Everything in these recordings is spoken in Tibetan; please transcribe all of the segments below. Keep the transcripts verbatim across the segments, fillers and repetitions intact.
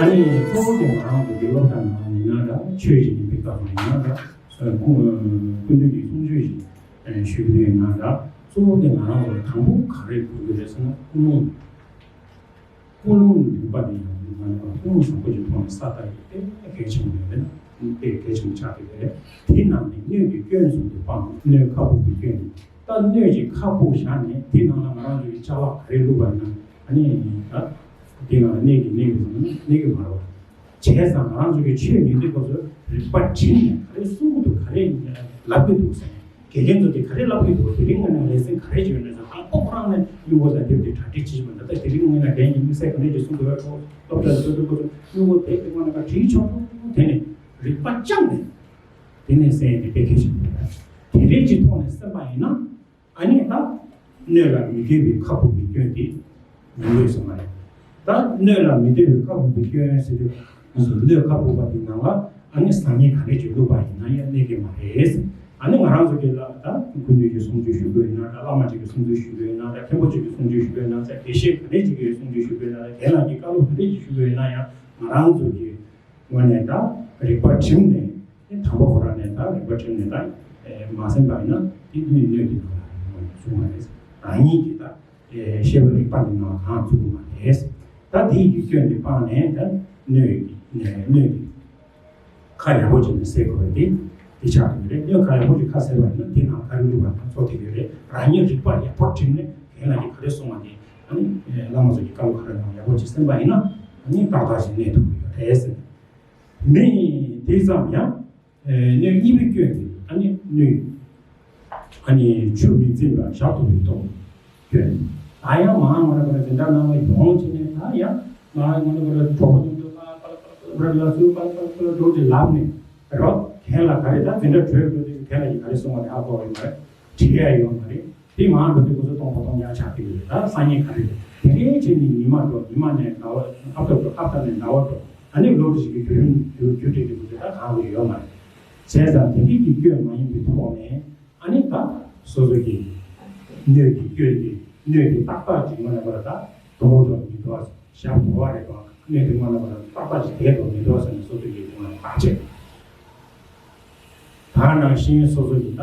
ཨ་ནི་གཙོ་བོ་དེ་ང་རང་ཚོ་གི་སློབ་གྲྭ་ནང་ཡིན་ན་འདྲ། ཆོས་ཀྱི་ཉིན་པའི་སྐབས་སུ་ཡིན་ན་འདྲ། སྐུ་སྐུ་མདུན་གྱི་གསུང་ཆོས་ཤིག་ཞུ་གི་ཡིན་ན་འདྲ། གཙོ་བོ་དེ་ང་རང་ཚོ་དང་པོ་ག་རེ་དགོས་ཀྱི་རེད་ཟེར་ན། ཀུན་སློང་། ཀུན་སློང་རིག་པ་དེ་ཡང་ང་ཚོ་ཀུན་སློང་བཟང་པོ་ཞིག་ཐོག་ནས་གསལ་བཏབ་ཡོད་དེ་གལ་ཆེན་པོ་རེད། དེ་གལ་ཆེན་པོ་ཆགས་ཀྱི་རེད། དེ་ནང་ནས་སྣོད་ཀྱི་སྐྱོན་བཟུང་སྟེ་སྤང་། སྣོད་ཁ་སྦུབ་ཀྱི་སྐྱོན། ད་སྣོད་ཀྱི་ཁ་སྦུབ་བཞག་ནས་དེ་ནང་ལ་ང་རང་ཚོ་གི་ཅ་ལག་ག་རེ་བླུགས་པ་ཡིན་ན། ཨ་ནི་ད་དེ་ནང་ལ་གནས་ཀྱི་གནས་ཀྱི་ཟེར་ན་གནས་ཀྱི་མ་རེད་བ། བྱས་ཙང་ང་རང་ཚོ་གི་ཆོས་ཉན་དུས་སྐབས་སུ་རིག་པ་བསྒྲིམས་ནས་ག་རེ་གསུང་གི་འདུག་ག་རེ་ལབ་ཀྱི་འདུག་ཟེར་ནས། དགེ་རྒན་ཚོ་དེ་ག་རེ་ལབ་ཀྱི་འདུག་དེ་རིང་ངོས་ནས་ལེ་ཚན་ག་རེ་བྱས་ཡོད་ན་ཟེར། དང་པོ་ཁོ་རང་ནས་སྨྱུ་གུ་དང་དེབ་དེ་གྲ་སྒྲིག་བྱེད་ཀྱི་མ་རེད། ད་དེ་རིང་ངོས་ནས་རྒན་གྱིས་དམིགས་བསལ་ག་འདྲ་ཞིག་གསུང་དགོས་པའི་ཐོག་སློབ་གྲྭ་ལ་སློབ་ཕྲུག་ཚོ་སྨྱུ་གུ་དེབ་དེ་ངོས་ནས་ག་བྲིས་ཆོག་ཆོག་དེ་ནས་རིག་པ་བཅངས་ནས། དེ་ནས་སེམས་དེ་དཔེ་གལ་ཆེན་པོ་རེད། དེ་འདྲའི་ཅིག་ཐོག་ནས་སེམས་པ་ཡིན་ན། ཨ་ནི་ད་སྣོད་ལ་མི་འདོད་པའི་ཁ་སྦུབ་ཀྱི་སྐྱོན་དེ་མི་འདོད་སོང་བ་རེད། ད་སྣོད་ལ་མི་འདོད་པའི་ཁ་སྦུབ་ཀྱི་སྐྱོན་ཟེར་དུས། ང་ཚོ་སྣོད་ཁ་སྦུབ་པ་དེ་ནང་ལ་ཨ་ནི་བཟང་ངན་ག་རེ་ཅིག་བླུགས་པ་ཡིན་ན་ཡང་གནས་ཀྱི་མ་རེད། ཨ་ནི་ང་རང་ཚོ་གི་ལ་ད་སྐུ་མདུན་གྱི་གསུང་ཆོས་ཞུ་དགོས་ཡིན་ན་འདྲ། བླ་མ་ཅིག་གི་གསུང་ཆོས་ཞུ་དགོས་ཡིན་ན་འདྲ། མཁན་པོ་ཅིག་གི་གསུང་ཆོས་ཞུ་དགོས་ཡིན་ན་འདྲ། དགེ་བཤེས་ག་རེ་ཅིག་གི་གསུང་ཆོས་ཞུ་དགོས་ཡིན་ན་འདྲ། རྒན་ལགས་ཀྱི་བཀའ་སློབ་ག་རེ་ཅིག་ཞུ་དགོས་ཡིན་ན་ཡང་ང་རང་ཚོ་གི་ངོས་ནས་ད་རིག་པ་བསྒྲིམས་ནས། དེ་དང་པོ་ཁོ་རང་ནས་ད་རིག་པ་བསྒྲིམས་ནས་ད་མ་ཟིན་པ་ཡིན་ན་དེ་སྣོད་སྣོད་དེ་ནང་ལ་བཟུང་བ་རེད། རང་ཉིད་ཀྱིས་ད་ཤེས་པ་རིག་པ་འདི་ནང་གང་ཚུགས་ཀྱི་མ་རེད། ད་དེ་ཡི་སྐྱོན་དེ་སྤངས་ནས་ད་སྣོད་ཀྱི་སྣོད་ཀྱི་ཁ་ཡག་པོ་བྱས་ནས་བཟེད་དགོས་རེད། དེ་དེ་ཆགས་ཀྱི་རེད། སྣོད་ཁ་ཡག་པོ་ཅིག་ཁ་བཟེད་པ་ཡིན་ན་དེ་ནང་ག་རེ་བླུགས་པ་ན་ཚོ་དེ་གི་རེད། རང་ཉིད་རིག་པ་ཡག་པོ་བསྒྲིམས་ནས་རྒན་ལགས་ཀྱིས་ག་རེ་གསུངས་པ་དེ། ཨ་ནི་བླ་མ་ཚོ་གི་བཀའ་སློབ་ག་རེ་གནང་ཡག་པོ་ཅིག་གསན་པ་ཡིན་ན། ཨ་ནི་ཏག་ཏག་ཅིག་གནས་ཐུབ་ཀྱི་ཡོད་རེད་ཟེར། མི་དེ་ཙམ་ཡང་། སྣོད་གཉིས་པའི་སྐྱོན་དེ་ཨ་ནི་སྣོད། ཨ་ནི་ཆུ་མི་འཛིན་པ་ཞབས་ཏོག་པའི་སྟོབས་སྐྱོན། ད་ཡང་མང་ང་རང་ཚོ་འཛིན་གྲྭ་ནང་ལ་ཡོང་བྱས་ནས། ད་ཡང་མང་ང་རང་ཚོ་གྲོགས་པོ་ཚོ་ལ་ལ་ལ་ཚུར་པ་པ་པ་འགྲོ་ཅིག་ལབ་ནས་རོ། རྒན་ལགས་ག་རེ་ད་འཛིན་གྲྭ་གྲོལ་འགྲོ་དུས་རྒན་ལགས་ཀྱིས་ག་རེ་གསུངས་པ་དེ་ཧ་གོ་བ་ཡོད་མ་རེད། དྲི་ཡ་ཡོད་མ་རེད། དེ་མང་འགྲོ་དུས་ཁོ་ཚོ་སྟོང་པ་སྟོང་རྐྱང་ཆགས་ཀྱི་ཡོད་རེད། ད་སང་ཉིན་ག་རེ་རེད། དེ་འདྲའི་ཆེད་ནས་ཉི་མ་འགྲོ། ཉི་མ་ནས་ཟླ་བ། ཧབ་ཏ་འགྲོ། ཧབ་ཏ་ནས་ཟླ་བ་འགྲོ། ཨ་ནི་ལོ་རེ་ཞིག་གི་བརྒྱུད་རིམ་བརྒྱུད་བརྒྱུད་འབྲེལ་གྱི་ཁོ་ཚོ་ད་གང་ལ་ཡོད་མ་རེད། བྱས་ཙང་དེ་འདྲའི་གི་སྐྱོན་མ་ཡིན་པའི་ཐོག་ནས། ཨ་ནི་ད་སོ་སོ་གི་སྣོད་ཀྱི་སྐྱོན་དེ། སྣོད་དེ་ཏག་ཏག་ཅིག་ངོས་ནས་པར་ད་དོ་བོ་དང་མི་དོ་བ། ཞབས་དོ་བ་རེད་དང་། སྣོད་དེ་ངོས་ནས་པར་ཏག་ཏག་ཅིག་བསྡད་དང་མི་དོ་བ་ཟེར་ནས་སོ་སོ་གི་ངོས་ནས་བརྟག་དཔྱད། ད་ནང་བཞིན་སོ་སོ་ཡིན་ད།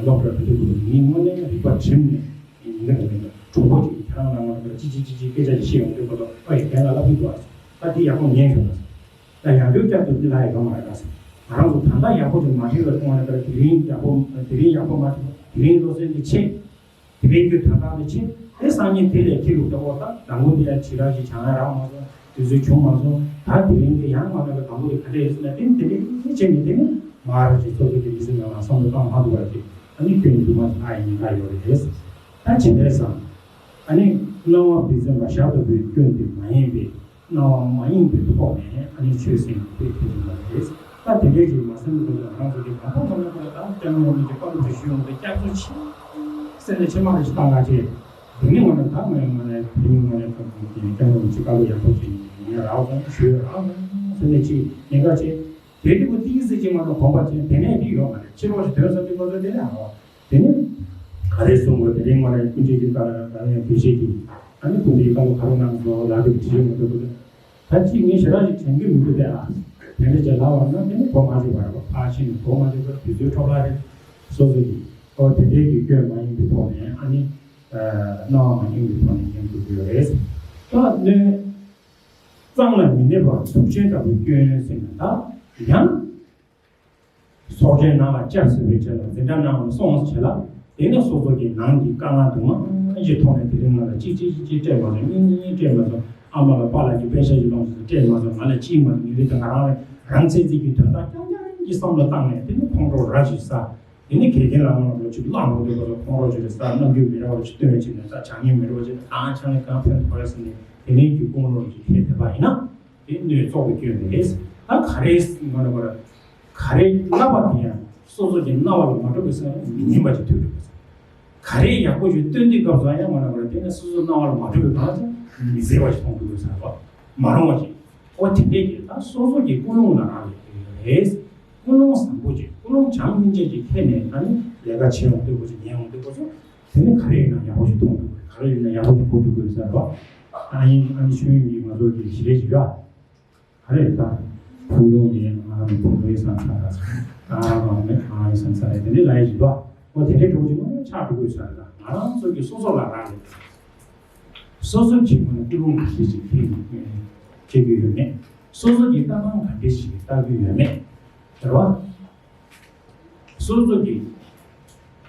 སློབ་གྲྭ་བོད་ཀྱི་སྐོར་ལ་ངས་དངོས་གནས་རིག་པ་བསྒྲིམས་ནས་ཡིན་ན་མིན་ན། གྲོགས་པོ་ཅིག་ཁྱེད་རང་ལ་ངོ་ནས་ཅི་ཅི་ཅི་ཅི་སྐད་ཆ་ཅིག་བཤད་ཡོང་དུས་ཁོ་ཚོ་ཨ་ཡི་རྒན་ལགས་ལབ་ཀྱི་འདུག་ཨ། ད་འདི་ཡག་པོ་ཉན་ཤོག་ད། ད་ཡང་བསྐྱར་བསྐྱར་དུ་འདི་ལབ་ཡ་ཡོད་མ་རེད་ད། ང་རང་ཚོ་ད་ལྟ་ཡག་པོ་ཅིག་མ་ཤེས་པའི་ཐོག་ནས་ད་དེ་རིང་ཡག་པོ། དེ་རིང་ཡག་པོ་མ་ཐུབ། དེ་རིང་སློབ་ཚན་འདི་ཆེ། དེ་རིང་གི་དོན་དག་འདི་ཆེ། དེ་སང་ཉིན་དེ་ལས་ཁྱི་ལུག་ལྟ་བུ་ད་དང་པོ་འདི་ཡང་ཇི་ལྟར་ཞིག་སྦྱང་ཡ་རག་མ་སོང་། དུས་ཚོད་བྱུང་མ་སོང་། ད་དེ་རིང་འདི་ཡང་མ་ལབ་པའི་དང་པོ་དེ་ག་འདྲ་ཡིན་ཟེར་ན། དེ་ནི་དེ་འདྲ་ཡིན་བྱས་ནས་དེ་ནི་མ་ར་ཅིག་སོ་སོ་དེ་མི་སེམས་ནང་ལ་བསམ་བློ་བཏང་མ་ཐུབ་པ་ཅིག་ཨ་ནི་སྐྱོན་ནི་འདུག་མ་ཐག་ཡིན་ད་ཡོད་རེད། ད་ཇི་འདྲ་སང་། ཨ་ནི་སྣང་བ་མི་འཛིན་པ་ཞབས་ཏོག་པའི་སྐྱོན་དེ་མ་ཡིན་པའི། སྣང་བ་མ་ཡེངས་པའི་ཐོག་ནས་ཨ་ནི་ཆོས་ཟེར་ཡོང་དེ་དེ་ཡིན་པ་རེད། ད་དེ་འདྲའི་ཅིག་མ་ཟིན་པའི་སྐབས་སུ་ང་རང་ཚོ་གི་དང་པོ་ངོ་ནས་ཁོ་ལ་ད་སྐྱབས་མགོན་རིན་པོ་ཆེ་བཀའ་སློབ་ཅིག་ཞུས་ཡོང་དུས་སྐྱབས་སུ་མཆི་ཟེར་ནས་མཆི་མ་རེ་ཞིག་བཏང་ག་བྱས། དེ་ནི་ངོ་ནས་ད་ངོ་ནས་ངོ་ནས་དེ་ནི་ངོ་ནས་སྐྱབས་མགོན་རིན་པོ་ཆེ་བཀའ་སློབ་ཡག་པོ་ཅིག་ཉན་རག་སོང་ཞུས་རག་སོང་ཟེར་ནས་ཅིག་ཉེན་ཁ་བྱས། དེ་དུས་ཁོ་ཏིག་ཙམ་ཅིག་མ་གཏོགས་གོམ་པ་ཅན་དེ་ནས་འདི་ཡོད་མ་རེད། ཕྱི་ལོགས་ཤིག་ཐོན་ས་དུས་ཁོ་ཚོ་དེ་ནས་ཨ། དེ་ནི་ག་རེ་གསུང་དགོས། དེ་རིང་ང་རང་སྐུ་མཆེད་ཀྱི་བཀའ་ལ་ད་ཡང་དུས་ཆེན་གྱི་ཨ་ནི་སྐུ་མཆེད་ཀྱི་བཀའ་སློབ་ག་རེ་གནང་སོང་ལབ་དུས་དྲི་ཡོང་གི་འདུག་ད་ཅིག་ངས་ཞེ་དྲག་ཅིག་དྲན་གྱི་མི་འདུག་སྟེ། ཨ། དེ་འདྲ་ཅིག་ལབ་པ་ན་དེ་ནི་གོ་མ་ཆོད་པ་རེད་པ། ཕར་ཕྱིན་ནས་གོ་མ་ཆོད་པ་དུས་ཚོད་འཕྲོ་བརླག་རེད། སོ་སོ་ཡིན། ཨོ་དེ་འདྲའི་གི་སྐྱོན་མ་ཡིན་པའི་ཐོག་ནས་ཨ་ནི་སྣང་བ་མ་ཡེངས་པའི་ཐོག་ནས་ཉན་དགོས་ཀྱི་ཡོད་རེད། ད་སྣོད་གཙང་ལ་མི་གནས་པ་དུག་ཅན་ལྟ་བུའི་སྐྱོན་ཟེར་ན་ད་ཡང་། ཚོགས་ཆེན་ནང་ལ་བཅར་ཟིན་པའི་རྗེས་ལ་འཛིན་གྲྭ་ནང་ལ་སོང་བྱས་ལ། དེ་ནས་སོ་སོ་གི་ནང་གི་དཀའ་ངལ་སྡུག་བསྔལ་གྱི་ཐོག་ནས་དེ་རིང་ང་ལ་གཅིག་གཅིག་གཅིག་གཅིག་སྤྲད་མ་སོང་། གཉིས་གཉིས་གཉིས་སྤྲད་མ་སོང་། ཨ་མ་ལ་པཱ་ལགས་ཀྱིས་པེ་ཤག་ཅིག་སློང་ཟེར་སྤྲད་མ་སོང་། ང་ལ་གཅིག་མ་ངེས་རེད། ད་ང་རང་ལ་རང་བཙན་འཛིན་གྱི་དོན་དག་རྐྱང་རྐྱང་གི་བསམ་བློ་བཏང་ནས་དེ་ནི་ཁོང་ཁྲོ་ར་ཞིག་ཟ། དེ་ནི་དགེ་རྒན་ལ་ང་ལ་ཅིག་བླངས་འོང་དུས་ཁོ་ཚོ་ཁོང་ཁྲོ་ཅིག་རེད་ཟ། རྣམ་འགྱུར་མི་འདྲ་བ་ཅིག་སྟོན་བྱས་ནས་ད་བྱ་ངན་མི་འདྲ་བ་ཅིག་ཨང་ཆང་ལས་གང་ཕན་ཐོགས་རེད་ཟེར་ནས་དེ་ནས་རྒྱུ་ཀུན་སློང་ཅིག་ཁྱེར་བསྡད་པ་ཡིན་ན། དེ་སྣོད་བཙོག་པའི་སྐྱོན་རེད། ད་ག་རེ་ངོ་ནས་བར། ག་རེ་བསླབ་པ་དེ་ཡང་སོ་སོ་གི་རྣ་བ་ལ་མ་འགྲོ་བའི་སེམས་ལ་མི་ཉན་པ་ཅིག་ཐོན་འགྲོ་དགོས། ག་རེ་ཡག་པོ་ཞིག་སྟོན་དུས་སྐབས་སུ་ཡང་ངོ་ནས་བར་དེ་ནས་སོ་སོ་རྣ་བ་ལ་མ་འགྲོ་བའི་གང་ཅི་མི་བཟད་པ་ཞིག་མཐོང་འགྲོ་དགོས་ཟེར་བ། མ་རུང་བ་ཞིག་ཨོ་དེ་འདྲས་ཀྱི་ད་སོ་སོ་གི་ཀུན་སློང་ལ་རག་ལས་ཀྱི་རེད། ཀུན་སློང་བཟང་པོ་ཅིག་ཀུན་སློང་བྱམས་སྙིང་རྗེ་ཅིག་ཁྱེར་ནས་ད་ནི་ལས་ཀ་བྱེད་འོང་དུས་སྐབས་སུ་ཉན་འོང་དུས་སྐབས་སུ། དེ་ནི་ག་རེ་ཡིན་ན་ཡག་པོ་ཞིག་མཐོང་འགྲོ་དགོས། ག་རེ་ཡིན་ན་ཡག་པོ་ཞིག་གོ་འགྲོ་དགོས་ཟེར་བ། ཨ་ཡིན་ཨ་ནི་ཆོས་ཉིད་ཀྱི་ང་ཚོ་གི་ཞི་བདེ་ཞིག་ཡོད། ག་རེ་ད། ཕུགས་ལུང་ནི་ང་རང་ནི་ཕུགས་ལུང་ཡིན་བསམ་ཚར་ད། ང་རང་མེད་ང་རང་ཡིན་བསམ་ཚར་རེད། དེ་འདྲའི་ལ་ཡི་བཞིན་པ་འོ་དེ་འདྲའི་འགྲོ་གི་མང་ཆགས་འགྲོ་དགོས་ས་རེད། ད་ང་རང་ཚོ་གི་སོ་སོ་ལ་རག་ལས། སོ་སོ་གི་ངོས་ནས་ཀུན་སློང་ག་འདྲ་ཞིག་འཁྱེར་འཁྱེར་གྱི་ཡོད་མེད། སོ་སོ་གི་ལྟ་སྟངས་ག་འདྲ་ཞིག་ལྟ་གི་ཡོད་མེད། རེད་བ། སོ་སོ་གི་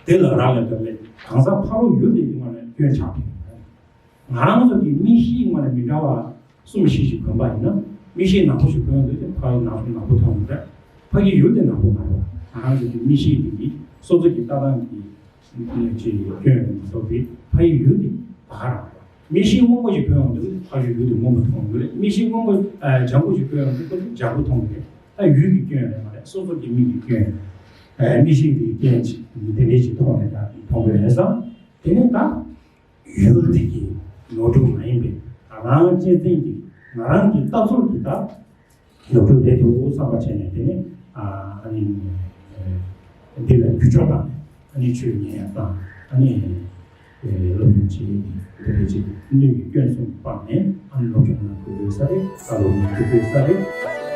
དེ་ལ་རག་ལས་པ་ལས་གང་ཟག་ཕ་རོལ་ཡུལ་དེ་ཡི་ངོས་ནས་སྐྱོན་ཆགས་ཀྱི་ཡོད་རེད། ང་རང་ཚོ་གི་མིག་ཤེས་ངོས་ནས་མི་འདྲ་བ་གསུམ་བཞི་ཞིག་གོན་པ་ཡིན་ན། མིག་ཤེས་ནག་པོ་ཞིག་གོན་ཡོང་དུས་ཕ་ཡི་ནག་པོ་ནག་པོ་མཐོང་གི་རེད། ཕ་གི་ཡུལ་དེ་ནག་པོ་མ་རེད་བ། ང་རང་ཚོ་གི་མིག་ཤེས་དེ་གི་སོ་སོ་གི་ལྟ་སྟངས་ཀྱི་ཅིག་སྐྱོན་རེད་མ་གཏོགས་པའི་ཕ་ཡི་ཡུལ་དེ་ད་ག་རང་རེད། མིག་ཤེས་སྔོན་པོ་ཞིག་གོན་ཡོང་དུས་ཕ་གི་ཡུལ་དེ་སྔོན་པོ་མཐོང་གི་རེད། མིག་ཤེས་སྔོན་པོ་ཨ་ལྗང་པོ་ཞིག་གོན་ཡོང་དུས་ཁོ་ཚོ་ལྗང་པོ་མཐོང་གི་རེད། ད་ཡུལ་གྱི་སྐྱོན་རེད་མ་རེད། སོ་སོ་གི་མིག་གི་སྐྱོན། ཨ་མིག་ཤེས་དེ་གི་སྐྱོན་ཅིག་དེ་འདྲས་ཅིག་མཐོང་ནས་ད་མཐོང་གི་རེད་བསམ། དེ་ནས་ད། ཡུལ་དེ་གི་ནོར་འཁྲུལ་མ་ཡིན་པའི་ང་རང་གཅེས་འཛིན་གྱི་ང་རང་གི་ལྟ་ཚུལ་གྱི་ད་ནོར་འཁྲུལ་རེད་འདུག་བསམ་པ་བྱས་ནས། དེ་ནས་ཨ་ནི་འདི་ལ་འགྱུར་ཕྱོགས་དང་ཨ་ནི་ཆོས་ཉན་ཡག་དང་ཨ་ནི་སློབ་སྦྱོང་བྱེད་ཡག་གི་དེ་རེད་ཅེས་སྣོད་ཀྱི་སྐྱོན་གསུམ་སྤངས་ནས་ཨ་ནི་སློབ་སྦྱོང་གནང་དགོས་ས་རེད། བཀའ་སློབ་གནང་དགོས་ས་རེད།